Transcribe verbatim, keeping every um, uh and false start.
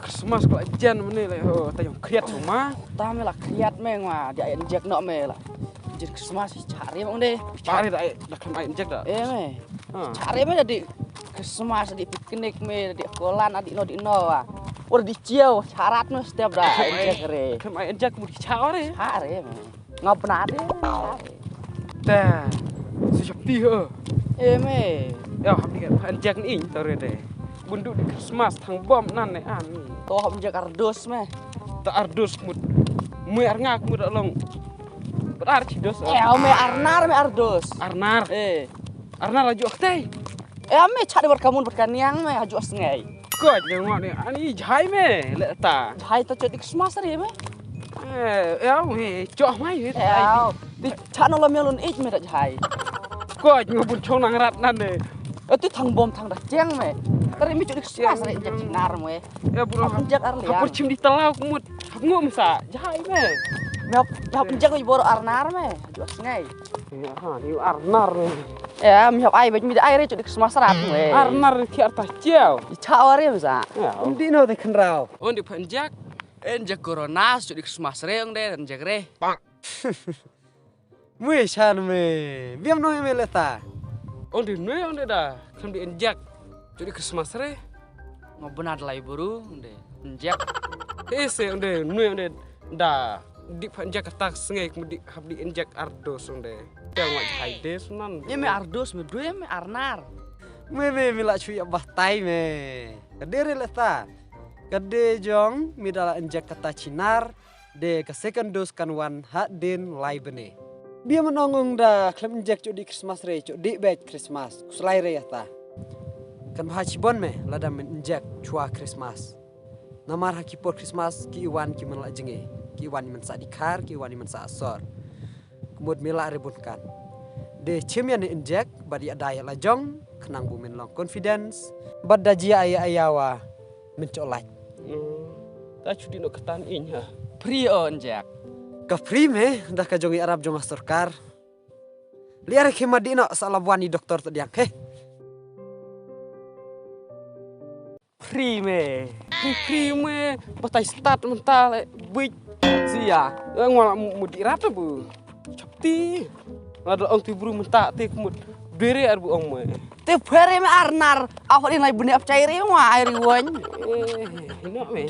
Christmas ka la jan mynne la, ho, ta jong khriat shu ma. Ta me la khriat me nga, dei ai injek noh me la. Jin Christmas cha re ma ong de. Cha re da ai, da khlem ai injek da. Eh me. Ha. Cha re me da dei Christmas, dei picnic me, dei kolan, dei no, dei no wa. Ur dei chiaw, cha rat me step da ai injek re. Khlem ai injek mut cha re. Cha re me. Nga pynah te. Te. Sa shopti ho. Eh me. Ïa hap dei pha injek ni ing tore de. Bun duh dei Christmas thang bom nan ne an. To hap injek ardos me. Ta ardos mut. Mui arngak mut long. Bad ar chi dos. Eh me arnar me ardos. Arnar. Eh. Arnar la ju aktei. Eh me cha dei bad ka mut bad ka niang me ha ju asngei. Koit ne ngok ne ani jhai me le ta. Jhai ta chot dei Christmas re me. Eh, ïa me chok mai me. Ïa. Ti cha no la me lun ich me da jhai. Koit ngo bun chong nang rat nan ne. Eh ti thang bom thang da cheng me. Tare me chot dei Christmas re injek chinar me. Ïa bun hap injek ar liang. Hapur chim dei talaw kumut. Hap ngum sa jhai me. Me hap injek me bor arnar me. Ha ju asngei. Ïa ha ni arnar me. Ïa me hap ai bad me da ai re chot dei Christmas rat me. Arnar ki arta chiaw. Cha wa re me sa. Ïa. Um dei no te khnraw. Un dei pha injek. Injek corona chot dei Christmas re ong de injek re. Mui shan me. Biam no me le ta. Ong dei nui ong dei da. Khlem dei injek. Chot dei Christmas re. Ngo bnat lai bru ong dei. Injek. He se ong dei nui ong dei da. Dei pha injek kata sngi kmu dei hap dei injek ardos ong dei. Te ngo jhai de sunan. Ye me ardos me dui me arnar. Me me me la chu ïa bah tai me. Ka dei re le ta. Ka dei jong me da la injek kata chinar. De ka second dose kan wan hadien lai bnai. Bia mynno ngong da khlem injek chot dei Christmas re chot dei bad Christmas. Kuslai re ïa ta. Kan bha chibon me lada men injek chwa Christmas. Namar ha ki por Christmas ki iwan ki men la jnge. Ki iwan i men sa dikhar, ki iwan i men sa asor. Kmut me la re bun kan. De chim ïa ne injek bad ïa da ïa la jong khnang bu men long confidence. Bad da jia ïa ïa wa. Min chok lait. Ta chudi no katan ing ha. Free o injek. Ka free me da ka jong i arab jong a sorkar. Liar khima di no sa la wan i doktor to diang he. Free me. Free free me. Batai start mental big. Sia. Ngwa mu di rat bu. Chapti. Lada ong ti bru mynta te kmut. Bere ar bu ong me. Te bere me arnar. Apa din lai bune ap chai re wa ai ri won. Eh, no me.